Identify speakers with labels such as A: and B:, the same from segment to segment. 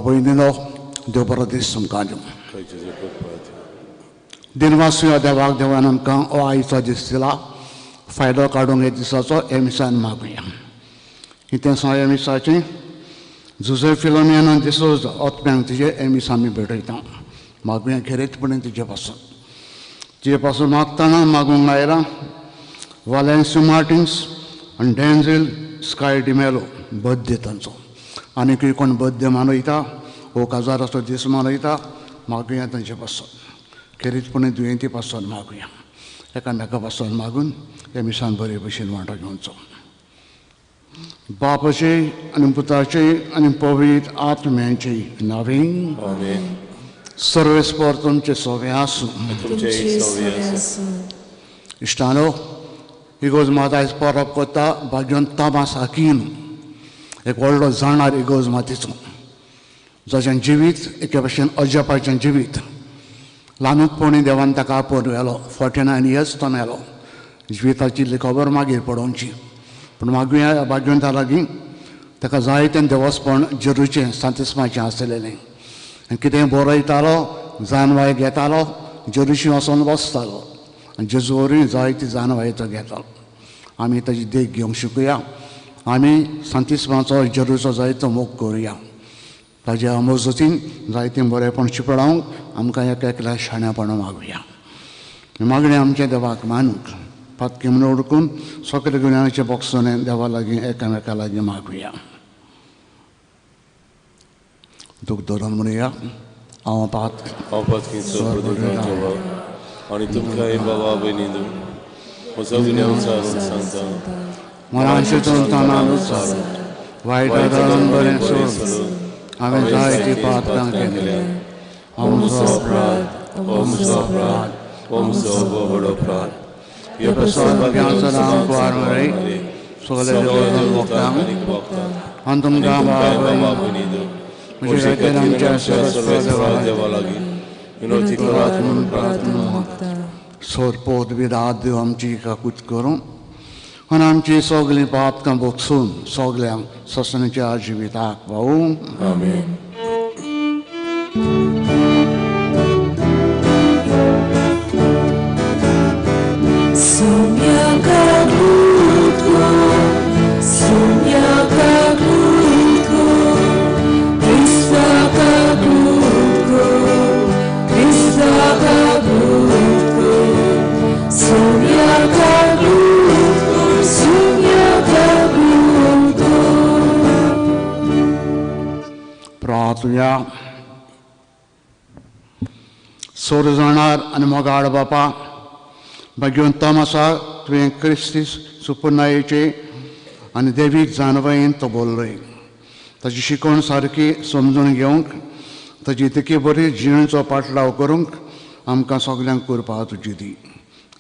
A: भयणीनो, देव बरो दीस तुमकां दिवं. दिनवासुया देवाक, देवान आमकां हो आयचो दीस दिला. फायदो काडूंक हे दिसाचो हे मिसान मागुया. इतें ह्या मिसाचें जुजे फिलोमियान दिसोज ओतम्यांक तिजे हे मीस आमी भेटयता. मागुया खेरीतपणी तिजे पासून. तिजे पासून मागतना मागूंक आयला वालेन्सियो मार्टिन्स आनी डेन्झील स्काय डिमेलो बर्थडे तांचो. आनीकूय कोण बर्थडे मनयता हो काजाराचो दीस मनयता, मागुया तांचे पासून. खेरीतपणी दुयेंती पासून मागुया. एकामेका पासून मागून हे मिसान बरे भशेन वांटो घेवचो. बापाचे आनी पुताचे आनी पवित्र आत्म्याचे नांवे. सर्वेस्पर तुमचे सोवे आसूं. इश्टानो, इगोज मात आयज परब करता भाग्योन तोमास आकीन, एक व्हडलो जाणार इगोज मातीचो, जाचें जिवीत एके भशेन अजापाचें जिवीत. ल्हानूचपणी देवान ताका आपोवन व्हेलो. 49 इयर्स तो मेलो. जिविताची इल्ली खबर मागीर पडोवची, पूण मागुया भाग्यवंता लागीं ताका जायतें देवस्पण जेरूचें सांतिस्माचें आसलेलें. आनी कितें बरयतालो, जानवाय घेतालो, जेरुशी वचोन बसतालो आनी जेजू वरवीं जायती जानवाय तो घेतालो. आमी ताजी देख घेवंक शिकुया. आमी सांतिस्माचो जेरूचो जायतो मोग करुया. ताज्या मजतीन जायतें बरेंपण शिपडावंक आमकां एका एकल्या शाण्यापणां मागुया. मागणें आमचें देवाक मानूंक पातकी म्हणून उडकून सगळे गुन्यांवाचे बोगसणे देवा लागीं एकामेका लागीं मागुया. दूख धरून म्हणुया, हांव पात
B: आनी तुमकां बाबा भयणी म्हजो गुन्यांव सांगता.
A: मनाचे वायट बरें सोड. हांवें जायती पातकां केल्या.
B: हो म्हजो अपराध, हो म्हजो अपराध, हो म्हजो व्हड अपराध.
A: सगळे आनी तुमकां बाबा म्हजे खातीर आमच्या
B: देवा लागीं विनवती करात म्हणून प्रार्थना.
A: सोरपोत विरात देव आमची काकूत करूं आनी आमची सगळीं पातकां भोगसून सगल्यांक ससनाच्या जिविताक पावूं.
B: आमेन.
A: सोर जाणार आनी मोगाळ बापा, भाग्योन तोमासा तुवें क्रिस्ती सुपुर्नायेचे आनी देवीक जानवयेन तो बोल्लोय. ताजी शिकवण सारकी समजून घेवंक, ताजी तितकी बरी जिणेचो पाटलाव करूंक आमकां सगल्यांक कृपा तुजी दी.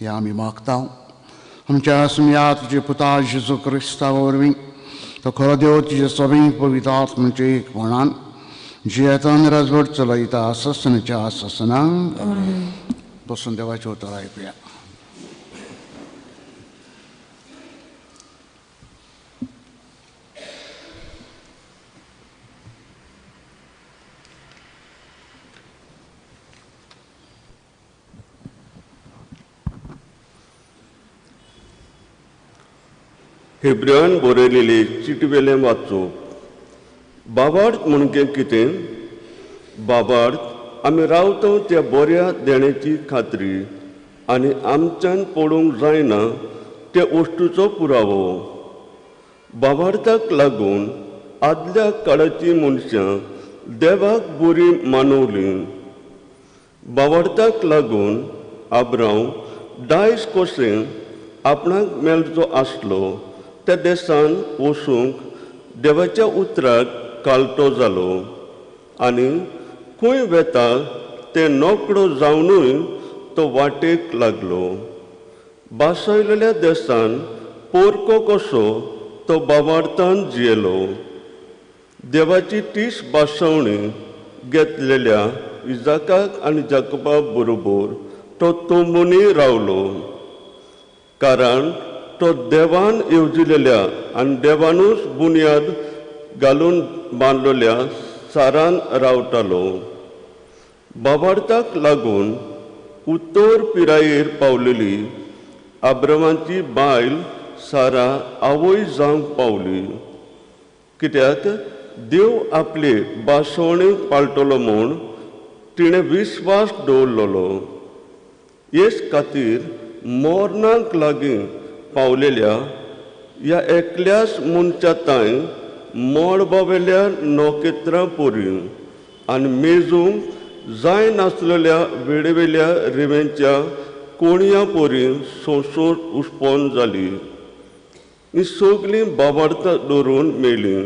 A: हें आमी मागता आमच्या आसम्या तुजे पुता जेजू क्रिस्ता वरवीं, तो खरो देव तुजे सगळीं पवित्र आत्म्याचे एक म्हणान जियेतान राजवट चलयता ससनाच्या ससना. बसून देवाचें उतर आयकुया.
C: हेब्रियान बरयलेली चिटवेलें वाचूंक. बाबार्थ म्हणजे कितें? बाबार्थ आमी रावता त्या बऱ्या देण्याची खात्री आनी आमच्यान पडूंक जायना त्या वस्तूचो पुरावो. बाबार्थाक लागून आदल्या काळाची मनशां देवाक बरी मानवली. बाबार्थाक लागून आब्रांव दायज कशें आपणाक मेळचो आसलो त्या देसान वचूंक देवाच्या उतराक कालटो जालो आनी खंय वेता तें नकळो जावनूय तो वाटेक लागलो. बासयलेल्या देसान पोरको कसो तो बाबार्थान जियेलो. देवाची तीस बासवणी घेतलेल्या इजाकाक आनी जाकोबा बरोबर तो तंबूंनी रावलो, कारण तो देवान येवजिलेल्या आनी देवानूच बुन्याद घालून बांदलेल्या सारान रावतालो. बाबार्थाक लागून उत्तर पिरायेर पावलेली आब्रामाची बायल सारा आवय जावंक पावली. कित्याक देव आपले बासवणेक पाळटलो म्हूण तिणें विस्वास दवरलेलो. हेच खातीर मरणाक लागीं पावलेल्या ह्या एकल्याच मनशा तांय मळबावेल्या नखेत्रां परी आनी मेजूंक जायनासलेल्या वेळेवेल्या रेवेंच्या कोणया परी संवसार उस्पन जाली. ही सगळीं बाबार्थ दवरून मेली.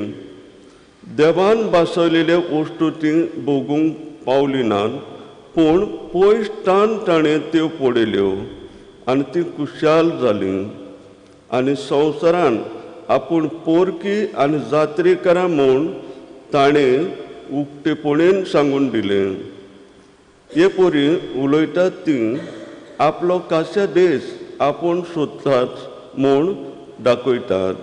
C: देवान बासयलेले वस्तू ती भोगूंक पावली नात, पूण पयस ताण ताणें त्यो पळयल्यो आनी ती खुशाल जाली. आनी संवसारान आपूण पोरकी आनी जात्रेकारां म्हूण ताणें उक्तेपणेन सांगून दिलें. हे परी उलयतात ती आपलो काश्या देश आपूण सोदतात म्हूण दाखयतात.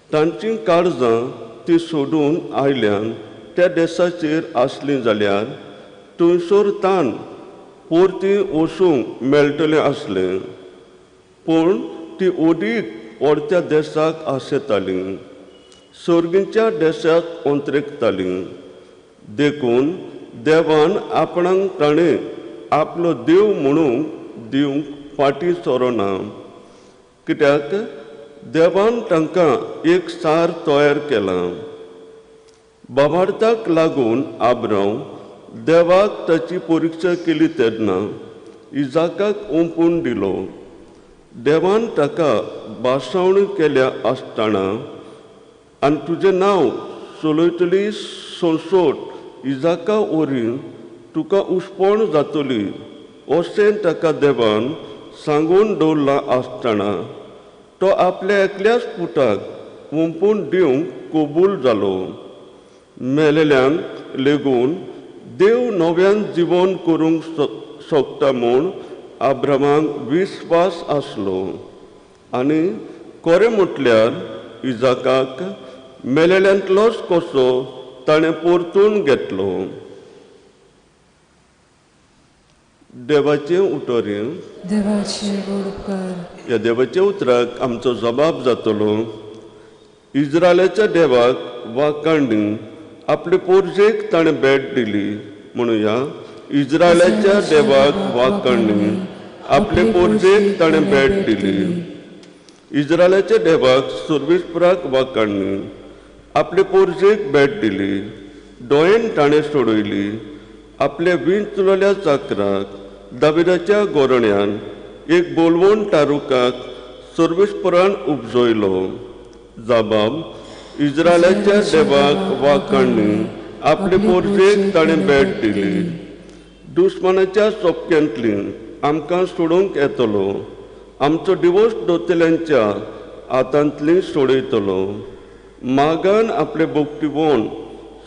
C: तांचीं काळजां ती सोडून आयल्यान त्या देशाचेर आसलीं जाल्यार थंयसर ताण परती वचूंक मेळटलें आसलें, पूण ती ओदीक व्हडत्या देशाक आशेताली, सर्गीच्या देशाक अंतरेकताली. देखून देवान आपणाक ताणें आपलो देव म्हणूंक दिवंक फाटीं सरना, कित्याक देवान तांकां एक सार तयार केलां. बाबार्थाक लागून आब्रांव देवाक ताची परिक्षा केली तेन्ना इजाकाक ओंपून दिलो. देवान ताका बासावणी केल्या आसतना आनी तुजें नांव चलयतली संसोट इजाका वरी तुका उस्पण जातली अशें ताका देवान सांगून दवरलां आसतना तो आपल्या एकल्याच पुताक ओंपून दिवंक कबूल जालो. मेलेल्यांक लेगून देव नव्यान जिवन करूंक शकता म्हूण आब्रामाक विस्वास आसलो. आनी खरें म्हटल्यार इजाकाक मेलेल्यांतलोच कसो ताणें परतून घेतलो. देवाचें उतर.
B: देवाचे व्हड उपकार.
C: ह्या देवाच्या उतराक आमचो जबाब जातलो. इज्रायलाच्या देवाक वाकांडी आपले पोरजेक ताणें भेट दिली. म्हणुया, इज्रायलाच्या देवाक वाकांडी आपले पोरजेक ताणें भेट दिली. इज्रायलाच्या देवाक सर्वेस्पराक वाकांडी आपले पोरजेक भेट दिली. दोयेन ताणें सोडयली. आपल्या विंचलेल्या चाकराक दाविदाच्या गोरण्यान एक बोलवण तारुकाक सर्वेस्परान उपजयलो. जबाब, इज्रायलाच्या देवाक वाकांडी आपले पोरजेक ताणें भेट दिली. दुस्मानाच्या सोपक्यांतली आमकां सोडूंक येतलो, आमचो दिवस दोतल्यांच्या हातांतली सोडयतलो. मागान आपले बोगटीवण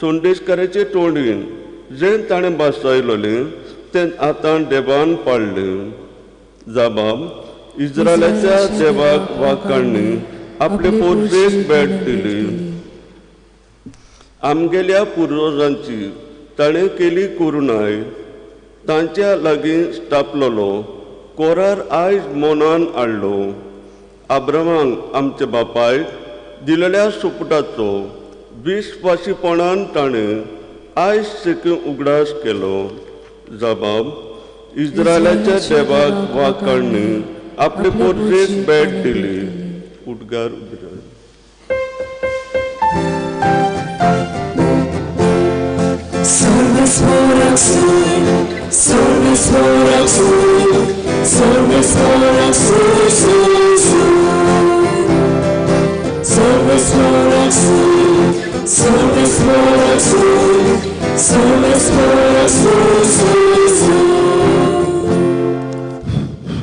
C: संदेशकाराचे तोंडीन जें ताणें बासायलोलें तें आतां देवान पाडलें. जबाब, इज्रायलाच्या देवाक वाकांडी आपले पोरजेक भेट दिली. आमगेल्या पुर्वजांची ताणें केली करुणाय, तांच्या लागीं स्थापलेलो कोरार आयज मनान हाडलो. आब्रामाक आमच्या बापायक दिलेल्या सुपुटाचो विस्वासीपणान ताणें आयज सेकून उगडास केलो. जबाब, इज्रायलाच्या देवाक वाकांडी आपले पोरजेक भेट दिली. उद्गार उद्गार.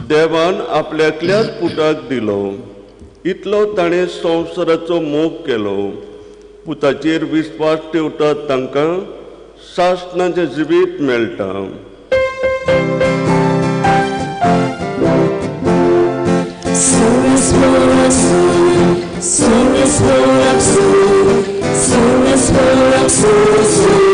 C: देवान आपल्या एकल्याच पुताक दिलो, इतलो ताणें संवसाराचो मोग केलो. पुताचेर विस्वास ठेवतात तांकां सासणाचें जिवीत मेळटा.
B: Service for absolute, service for absolute, service for absolute.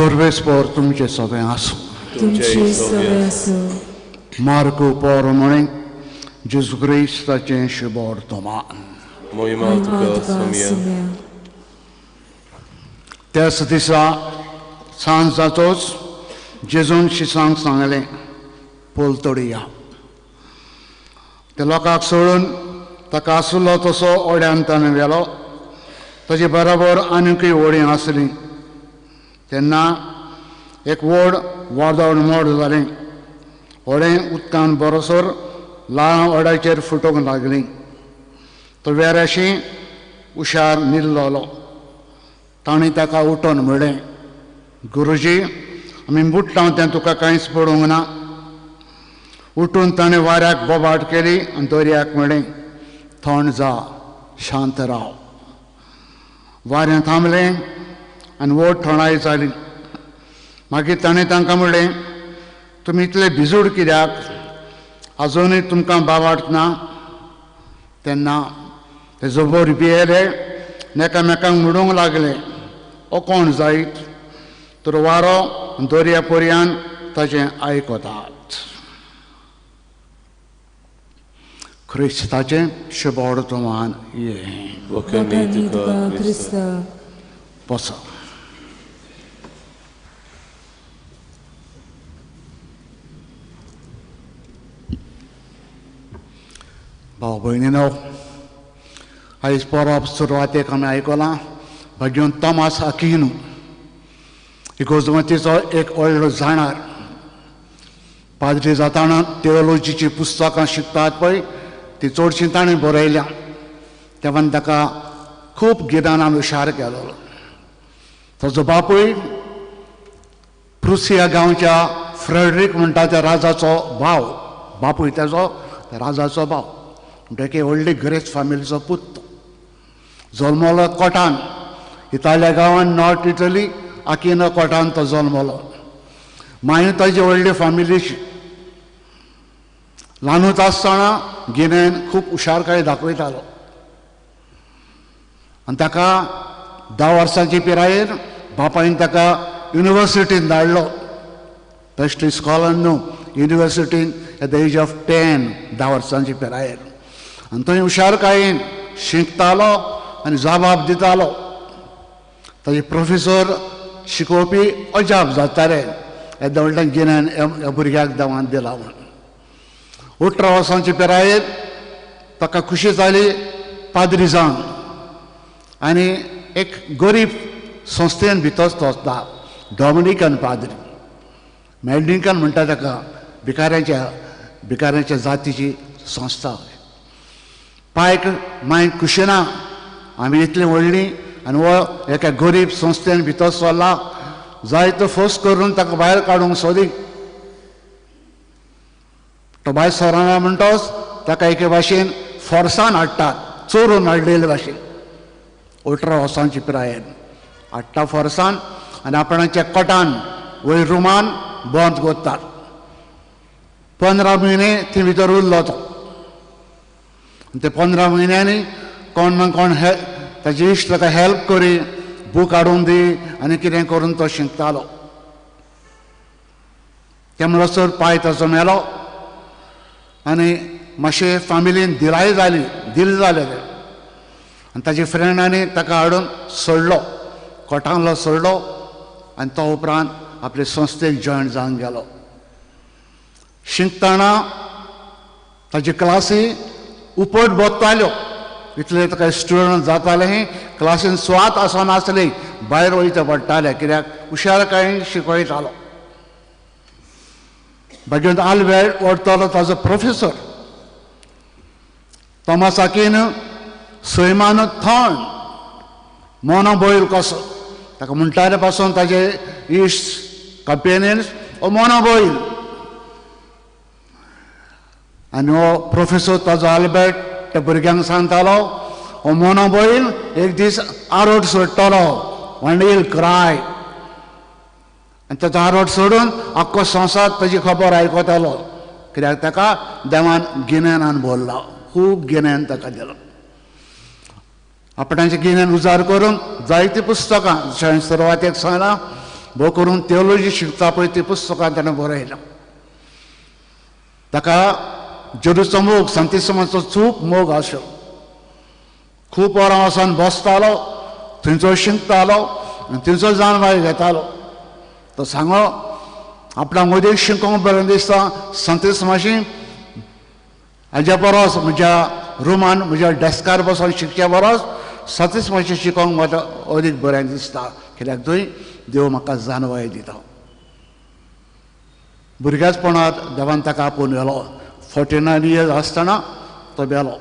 A: सर्वेस्पर तुमचे सगळें आसूं.
B: तुमचे सगळें आसूं.
A: मार्कू पोर म्हळें जेजू क्रिस्ताचें शुभवर्तमान.
B: मोहिमा तुका सोम्या.
A: त्याच दिसा सांज जातोच जेजून शिसांक सांगलें, पलतडी या. ते लोकांक सोडून ताका आसलो तसो ओड्यान ताणें व्हेलो. ताजे बराबर आनीकय व्हडीं आसलीं. तेन्ना एक व्हड वादळ मोड जालें. व्हडें उदकान बरोसर ल्हान व्हड्याचेर फुटूंक लागलीं. तो वेऱ्याशी हुशार न्हिदलोलो. ताणें ताका उठोवन म्हणलें, गुरुजी, आमी बुडटा तें तुका कांयच पडूंक ना. उठून ताणें वाऱ्याक बोबाट केली आनी दर्याक म्हणलें, थंड जा, शांत राव. वारें थांबलें आनी व्हड थंडाय जाली. मागीर ताणें तांकां म्हणलें, तुमी इतले भिजूड कित्याक? आजुनूय तुमकां बावाट ना? तेन्ना ते जबर भियेले, एकामेकांक म्हणूंक लागले, ओ कोण जायत तर वारो दर्या पर्यान ताचें आयकतात. क्रिस्ताचें शुभवर्तमान हें. बसा. भाव भयणीनो, आयज परब सुरवातेक आमी आयकलां भगवान तोमास आकिनो इगोजमतीचो एक व्हडलो जाणार. पाद्री जाताना थियोलॉजीचीं पुस्तकां शिकतात पळय ती चडशीं ताणें बरयल्या. तेन्ना ताका खूब गिन्यानान हुशार केलो. ताजो बापूय प्रुसिया गांवच्या फ्रेडरीक म्हणटा त्या राजाचो भाव. बापूय ताजो राजाचो भाव म्हणटकीर व्हडली ग्रेस फामिलीचो पूत. जल्मलो कोटान, इतालिया गांवान, नॉर्थ इटली, आकिनो कोटान तो जल्मलो. मागीर ताजी व्हडली फामिलीची. ल्हानूच आसतना गिन्यान खूब हुशारकाय दाखयतालो आनी ताका 10 वर्सांची पिरायेर बापायन ताका युनिवर्सिटीन धाडलो. बेश्ट इस्कॉलान न्हू, युनिवर्सिटीन एट the age of 10, 10 वर्सांची पिरायेर. आनी थंय हुशारकायेन शिकतालो आनी जबाब दितालो. ताजे प्रोफेसर शिकोवपी अजाप जाताले, येद्या व्हडलें गिन्यान ह्या भुरग्याक देवान दिलां म्हूण. 18 वर्सांची पिरायेर ताका खुशी जाली पाद्री जावन आनी एक गरीब संस्थेन भितर तो वता, डॉमिनिकन पाद्री, मॅडिकन म्हणटा ताका, भिकाऱ्यांच्या जातीची संस्था. पायक माय खुशी ना, आमी इतलीं व्हडलीं आनी हो एका गरीब संस्थेन भितर सरला, जायतो फोर्स करून ताका भायर काडूंक सोदी. तो भायर सरना म्हणटोच ताका एके भाशेन फोर्सान हाडटात, चोरून हाडलेले भाशेन. 18 वर्सांची पिरायेन हाडटा फोर्सान आनी आपणाच्या कोटान वयर रुमान बंद करतात. 15 म्हयने थंय भितर उरलो तो. ते 15 म्हयन्यांनी कोण ना कोण ताजे इश्ट ताका हेल्प करी, बूक हाडून दी आनी कितें करून तो शिकतालो. ते म्हणसर पांय ताचो मेलो आनी मातशें फामिलीन दिलाय जाली, दिल जालें तें. आनी ताजे फ्रेंडांनी ताका हाडून सोडलो, कोटांतलो सोडलो आनी तो उपरांत आपले संस्थेक जॉयन जावन गेलो. शिकतना ताजी क्लासी उपट बदताल्यो, इतले ताका स्टुडंट जाताले, क्लासीन सुवात आसनासली, भायर वयचें पडटालें कित्याक हुशारकायेन शिकयतालो. मागीर आल्बेर्ट वडतलो ताजो प्रोफेसर तोमास आकीन सैमान थंड मोनो बैल कसो ताका म्हणटाले पासून ताजे इश्ट कंपेनियन्स ओ मोनो बैल. आनी हो प्रोफेसर ताजो आल्बेर्ट त्या भुरग्यांक सांगतालो, हो मोनो बैल एक दीस आरोट सोडटलो, वन will cry. आनी ताचो आरोट सोडून आख्खो संवसार ताजी खबर आयकतालो कित्याक ताका देवान गिन्यानान भरला, खूब गिन्यान ताका दिलां. आपणाचें गिन्यान उजार करून जायतीं पुस्तकां, जशें हांवें सुरवातेक सांगलां, भोव करून थियोलॉजी शिकता पळय ती पुस्तकां ताणें बरयलां. ताका जेरूचो मोग, सांतिसमाचो खूब मोग आसलो. खूब वरां वचोन बसतालो, थंयचो शिकतालो आनी थंयचो जाणवाय घेतालो. तो सांगो आपणाक मदीं शिकोवंक बरें दिसता सांतिसमाशी हाज्या परस म्हज्या रुमान म्हज्या डेस्कार बसून शिकच्या परस सांतिसमाशी शिकोवंक म्हाका अदीक बरें दिसता, कित्याक थंय देव म्हाका जाणवाय दिता. भुरग्याचपणांत देवान ताका आपोवन व्हेलो. 49 इयर्स आसतना तो मेलो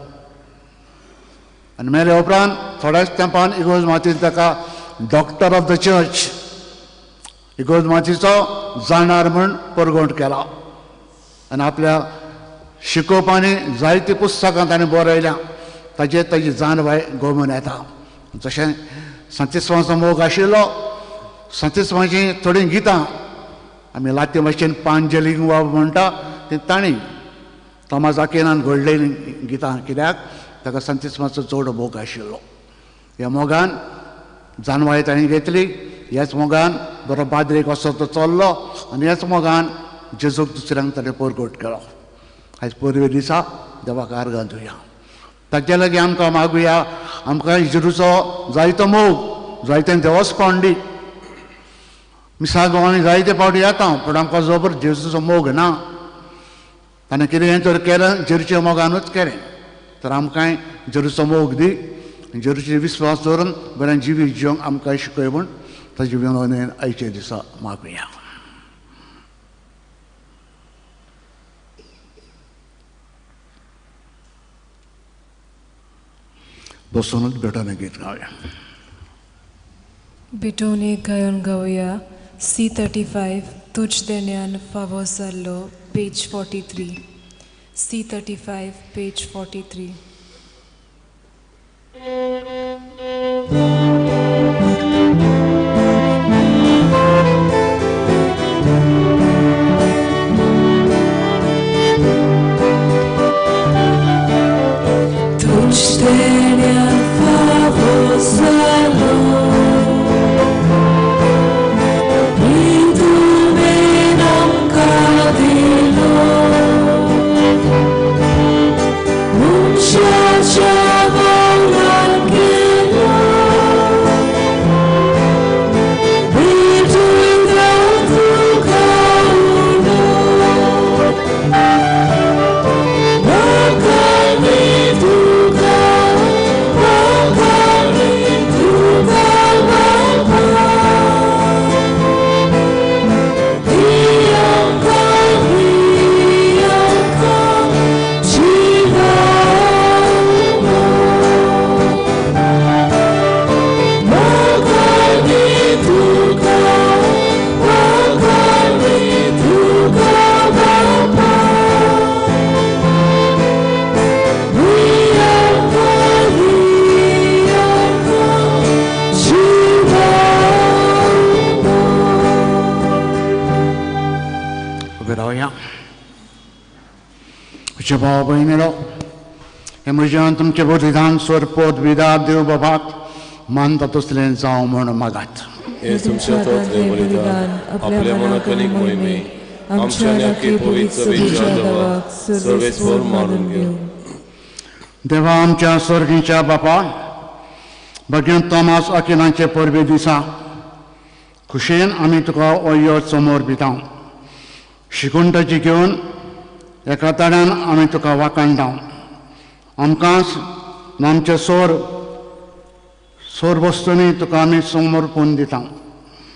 A: आनी मेल्या उपरांत थोड्याच तेंपान इगोर्ज मातीन ताका डॉक्टर ऑफ the church, इगोर्ज मातीचो जाणार म्हूण परगट केला आनी आपल्या शिकोवपांनी जायतीं पुस्तकां ताणें बरयल्यां. ताजेर ताजी जाणवाय गोमून येता. जशें सांतिसमाचो मोग आशिल्लो, सांतिसमाचीं थोडीं गितां आमी लातीं भाशेन पांजलिंग वा म्हणटा ती तांणी तोमास आकिनान घडलेलीं गितां, कित्याक ताका सांतिसमाचो चड मोग आशिल्लो. ह्या मोगान जाणवाय ताणें घेतली, ह्याच मोगान बरो बाद्रीक असो तो चल्लो आनी ह्याच मोगान जेजूक दुसऱ्यांक ताणें परगट केलो. आयज परवे दिसा देवाक आर्गां दिवया, ताचे लागीं आमकां मागुया, आमकां जेजूचो जायतो मोग, जायतें देवस्पण दी. मिसाक आमी जायते फावटी येता पूण आमकां जबर जेजूचो मोग ना. ताणें कितें तर केलें जेरूच्या मोगानूच केलें, तर आमकांय जेरूचो मोग दी, जेरूचेर विस्वास दवरून बरें जिवीत जिवंक आमकां शिकय म्हूण ताजी विनवणेन आयचे दिसा मागुया. बसूनच भेटोने गीत गावया.
D: भेटोने गायन गावया. C35 तुझ देण्यान फावो जाल्लो, पेज 43. C35 page 43. तुझ देण्यान फावो जाल्लो,
A: भाव भयणीलो, हे म्हज्यान तुमचें बलिदान सोरपोत विदा देव बाबाक मानता तसलें जावं म्हूण मागात.
B: हे तुमच्या तोतलें बलिदान आपल्या मनाक आनी मोहिमे आमच्या आनी पवित्र सभेच्या देवाक सर्वेस्पर मानून घेवं.
A: देवा आमच्या सर्गीच्या बापा, भगवान तोमास अकिनाचे परबे दिसा खुशयेन आमी तुका ओयो समोर दिता. शिकुंटाची घेवन एका ताड्यान आमी तुका वाखाणटा. आमकां आमचे सोर सोर वस्तूंनी तुका आमी समर्पण दिता.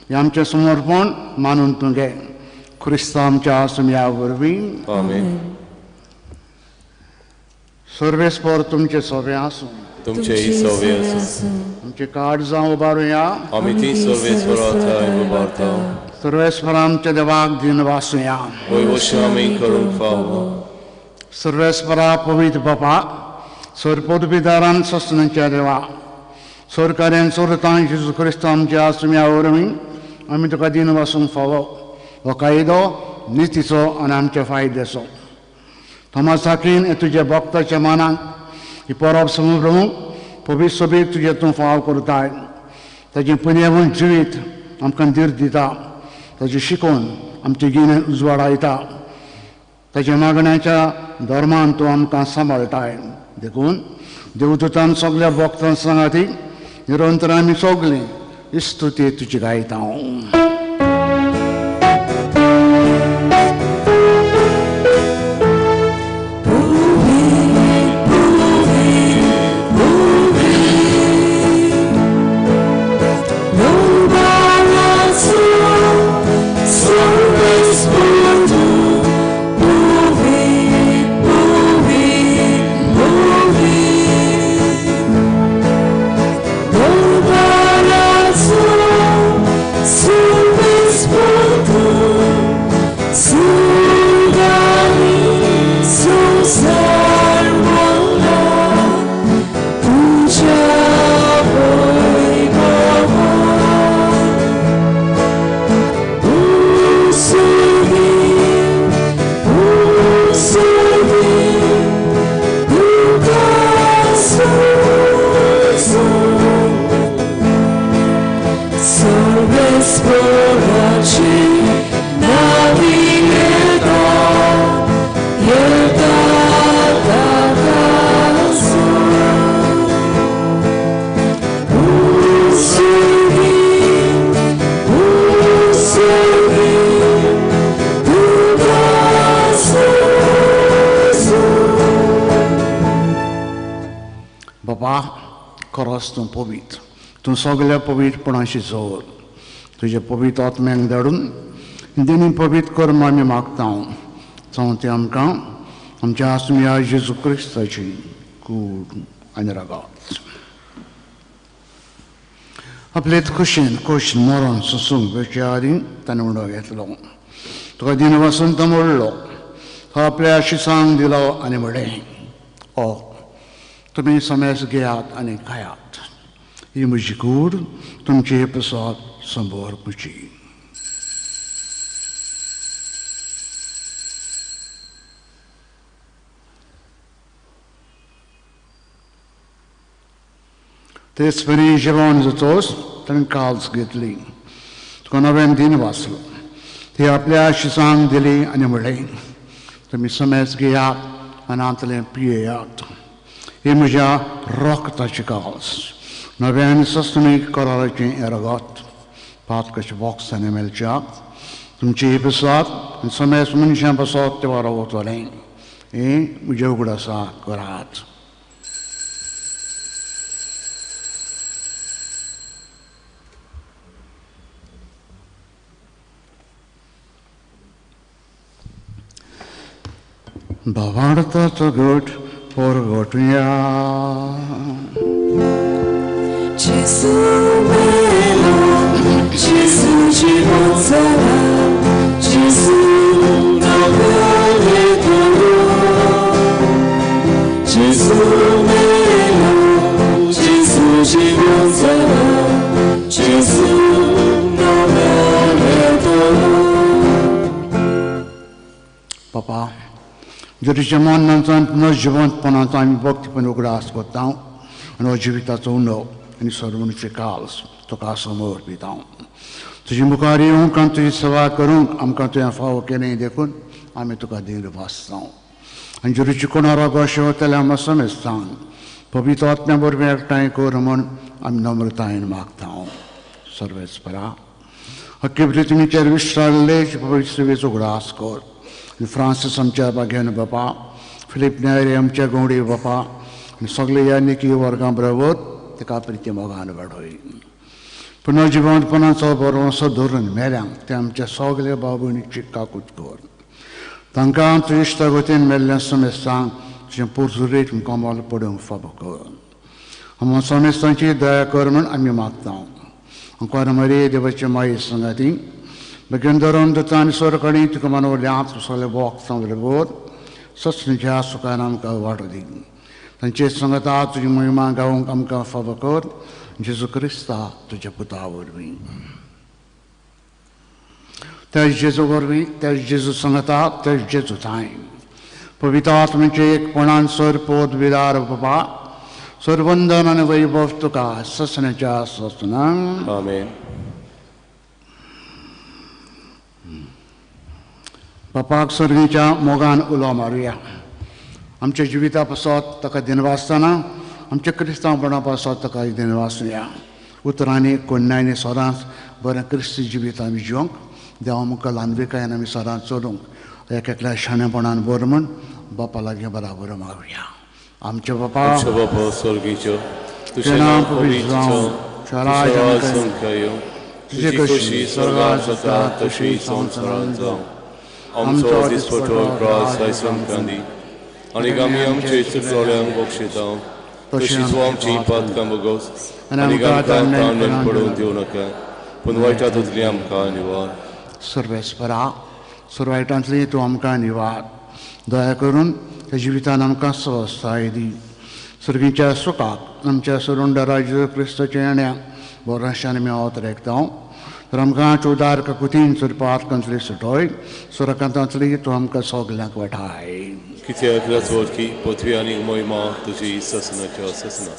A: हें आमचें समर्पण मानून तूं घे. क्रिस्तांव आमच्या सुमया वरवीं.
B: आमेन.
A: सर्वेस्पर तुमचे सोबे आसूं.
B: तुमचेय सोबे आसूं.
A: आमचे काळजां उबारुया.
B: आमी ती सर्वेस्परा थंय उबारता.
A: सर्वेस्पर आमच्या देवाक दिन वासुया.
B: वयवशी आमी करूंक फावो.
A: सर्वेस्परा पवित्र बापा, सरपोदबिदारान सस्नाच्या देवा, सरकार्यान सोरतां जेजू क्रिस्तांव आमच्या सुम्या वरवीं आमी तुका दिन वासूंक फावो. हो कायदो नितीचो आनी आमच्या फायद्याचो. थोमासाकीन हे तुज्या भक्ताच्या मनाक ही परब समजूंक पवित्र सोबीत तुजें तूं फाव करताय. ताचें पुण्यवंत जिवीत आमकां धीर दिता, ताचें शिकोवन आमचें गिन्यान उजवाडायता, ताच्या मागण्याच्या धर्मान तूं आमकां सांबाळटाय. देखून देवदूतान सगल्या भक्तां सांगाती निरंतर आमी सगळीं स्तुती तुजी गायता. तूं पवित्र, तूं सगल्या पवित्रपणाशी जोर, तुज्या पवित्र आत्म्यांक धाडून दिनी पवित्र कर्म आमी मागता. जावं तें आमकां आमच्या आत्म्या जेजू क्रिस्ताची कूड आनी रगात. आपले खुशेन खोश मरण सोसूंक वेच्या आदीं ताणें उणो घेतलो, तुका दिन वसंत मोडलो, तो आपल्या आशिसांक दिलो आनी म्हणलें, ओ तुमी समेस घेयात आनी खायात, ही म्हजी कूड तुमचे प्रसाद संबर म्हजी. तेच परी जेवण जातोच ताणें काल्स घेतली, तुका नव्यान दिन वाचलो, ती आपल्या आशिसांक दिली आनी म्हणलें, तुमी समेस घेयात आनी हांतलें पियेयात, ही म्हज्या रक्ताची काल्स, नव्यान सस्मीक कराराचें हें रगत पात कशें बॉक्सांनी मेळच्या तुमची ही पसात आनी समेस मनशां पसत तें वारो वतलें, हें म्हजें उगडासा करात. भावार्थाचो घट परगटुया.
B: Gesù bello, Gesù जिवंत जाला, Gesù नव्याने तोलो. Gesù bello, Gesù जिवंत जाला, Gesù नव्याने तोलो.
A: पापा, जरीच्या मरणाचो आनी पुनर्जिवंतपणाचो आमी भक्तीपण उगडास करता आनी हो जिविताचो उणो आनी सर्वणचे काल्स तुका समर्पिता. तुजे मुखार येवंक आनी तुजी सेवा करूंक आमकां तुवें फावो केलें देखून आमी तुका धीर भासता. आनी जरीची कोणा रोगो वतल्या आमकां समेस्तान पवित्र आत्म्या वरवीं एकठांय कर म्हूण आमी नम्रतायेन मागता. सर्वेस्परा, हक्की पृथ्वीचेर विश्राल्ले पवित्र सेवेचो उगडास कर. फ्रांसीस आमच्या बागेन बापा, फिलीप न्यायरे आमच्या गवडी बापा आनी सगळे ह्या निकी वर्गां बरोबर ताका प्रिती मोगान वाडय. पुनर्जिवंतपणाचो बरोसो धरून मेल्यांक ते आमच्या सगल्या भाव भयणीची काकूत कर. तांकां तुज्या इश्टागतीन मेल्ल्या समेस्तांक तुजें पोरसुरेक कमल पडूंक फावो कर. आमकां समेस्तांची दया कर म्हूण आमी मागता. आमकां मरे देवाचे माये संगाती बेगीन धरून दुता आनी सोरकणी तुका मनवल्यांत सगळे भोगतां बरोबर ससणीच्या सुखान आमकां वाडो दी. तांचे संगता तुजी महिमा गावंक आमकां फावो कर. जेजू क्रिस्ता तुज्या पुता वरवीं, त्या जेजू वरवीं, त्या जेजू संगता, त्या जेजू थांय पवित्र आत्म्याचे एकपणान सर पोत विदार बाबा सर्वंदन आनी वैभव तुका ससण्याच्या ससनां.
E: आमेन.
A: बापाक सर्गीच्या मोगान उलो मारुया. आमच्या जिविता पासत ताका दिनवासतना आमच्या क्रिस्तांवपणा पासत ताका दिनवासुया. उतरांनी कोन्यांनी सदांच बरें क्रिस्ती जिवीत आमी जिवंक देवा मुखार ल्हानविकायेन आमी सदांच चलूंक एक एकल्या शाणेपणान बरें म्हूण बापा लागीं बराबर मागुया. आमचे बापा
C: स्वर्गीचो तुजें नांव पवित्र जावं, तुजें राज्य येवं, तुजी खोशी स्वर्गांत जाता तशी संवसारांत जावं. आमचो दिसपटो ग्रास आयज आमकां दी आनी आमी आमचे चुकलोल्यांक बक्षिता तशीच आमची पातकां भोगोस आनी आमकां ताण पडून दिवं नाका पूण वायटांतली आमकां निवार.
A: सर्वेस्परा सर्वायटांतली तूं आमकां निवार. दया करून त्या जिवितान आमकां स्वस्थाय दी. सर्गीच्या सुखाक आमच्या सरुंडरा जेजू क्रिस्ताच्या येण्या बरोशान आमी अवतरेकता. तर आमकां चवदार ककुतीन चरपात कंतली सुटोय सुरकांतांतली तूं आमकां सगल्यांक वाठाय.
C: कित्याक राजवटकी पृथ्वी आनी महिमा तुजी ससनाच्या ससना.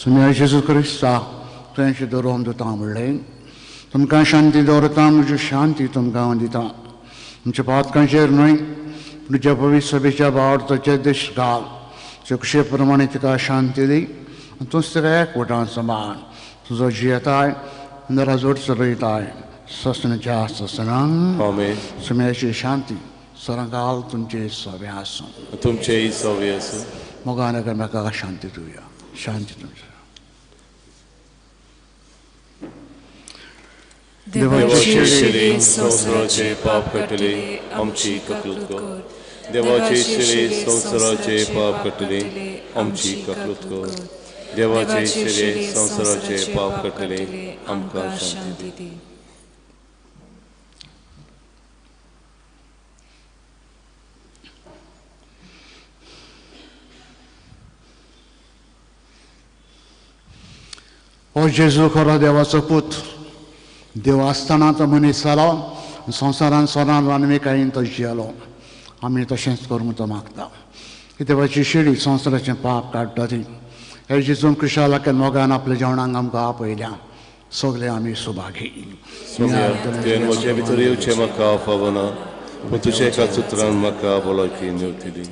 A: सुम्या जेजू क्रिस्ता तुवें दवरून दिता म्हणलें तुमकां शांती दवरता म्हजी शांती तुमकां हांव दिता. तुमच्या पातकांचेर न्हय तुज्या पवित्र सभेच्या भावार्थाचे देश घाल चौकशे प्रमाणे तिका शांती दी आनी तूंच तिका एकवटान समान तुजो जियेताय राजवट चलयताय ससनाच्या ससनांक.
C: आमेन.
A: सुम्याची शांती सरांकाल तुमचे सवे आसूं
C: तुमचेय सवे आसूं.
A: मोगान एकामेकाक शांती दिवया. शांती तुमची.
C: देवाचे शिरे संवसाराचे पाप काडटले आमची ककलूत कर. देवाचे शिरे संवसाराचे पाप काडटले आमची ककलूत कर. देवाचे शिरे संवसाराचे पाप काडटले आमकां शांती दी.
A: हो जेजू खरो देवाचो पूत. देव आसतना तो मनीस जालो संवसारान सोरान वानविकायेन तो जियेलो. आमी तशेंच करूंक तो मागता. ही देवाची शिडी संवसाराचें पाप काडटा ती. हे जेजून क्रिस्ताच्या मोगान आपल्या जेवणाक आमकां आपयल्या. सगळे आमी सुभागी.
C: तुवें म्हजे भितर येवचें म्हाका फावना पूण तुज्या एका सुत्रान म्हाका भलायकी मेळटली.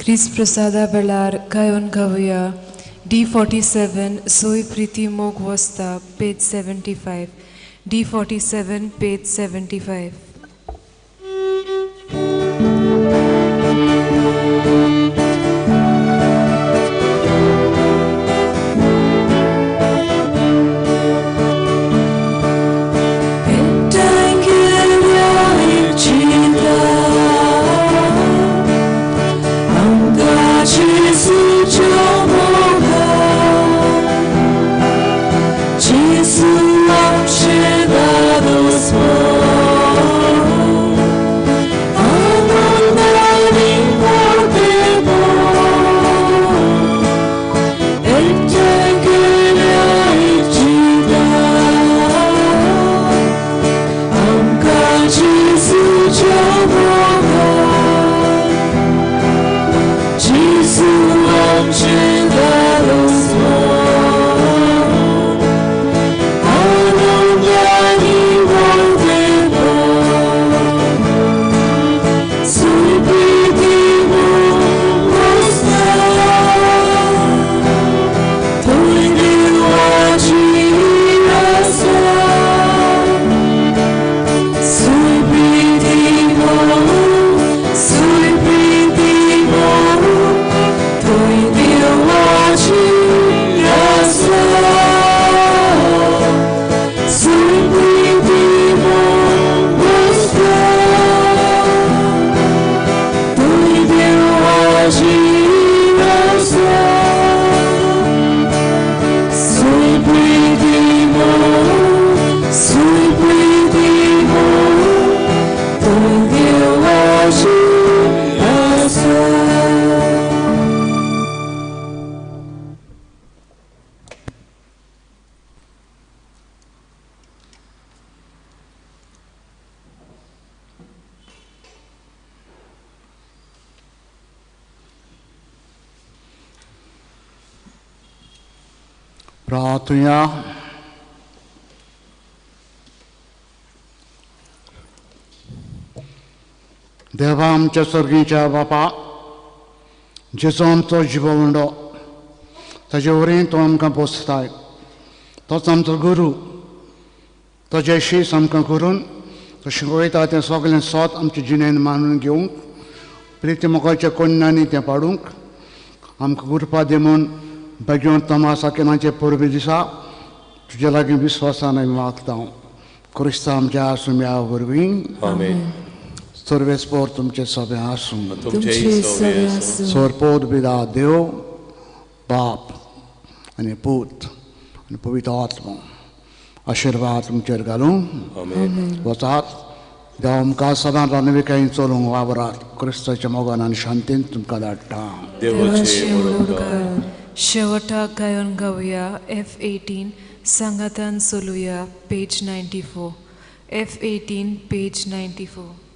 D: क्रिस्त प्रसादा वेळार गायोन गावया D47 सोय प्रिती मोग वस्ता पेज 75 D47 page 75.
B: Jesus,
A: प्रार्थुया. देवा आमच्या सर्गीच्या बापा, जेचो आमचो जिवो ताजे वरवीं तो आमकां पोसताय, तोच आमचो गुरू, ताजे शीस आमकां करून तो शिकयता तें सगळें सोत आमचे जिणेन मानून घेवंक, प्रिती मोगाच्या कोन्नांनी तें पाडूंक आमकां गुरपा दी म्हूण बेगीन तोमास आकेनाचे परबे दिसा तुजे लागीं विस्वासान आमी मागता. क्रिस्तांव आमच्या आसुम्या वरवीं.
B: आमेन.
A: सर्वेस्पोर तुमचे सगळे आसूं.
B: तुमचेय सगळे आसूं.
A: सोरपोत बिदा देव बाप आनी पूत आनी पवित्र आत्मो आशिर्वाद तुमचेर घालूं. वचात, देव आमकां सदां रानविकायेन चलूंक वावरात. क्रिस्ताच्या मोगान आनी शांतीन तुमकां धाडटा.
B: देवाचे उपकार.
D: शेवटाक गायन गावया F18 सांगातान चलुया, page 94. F18 page 94.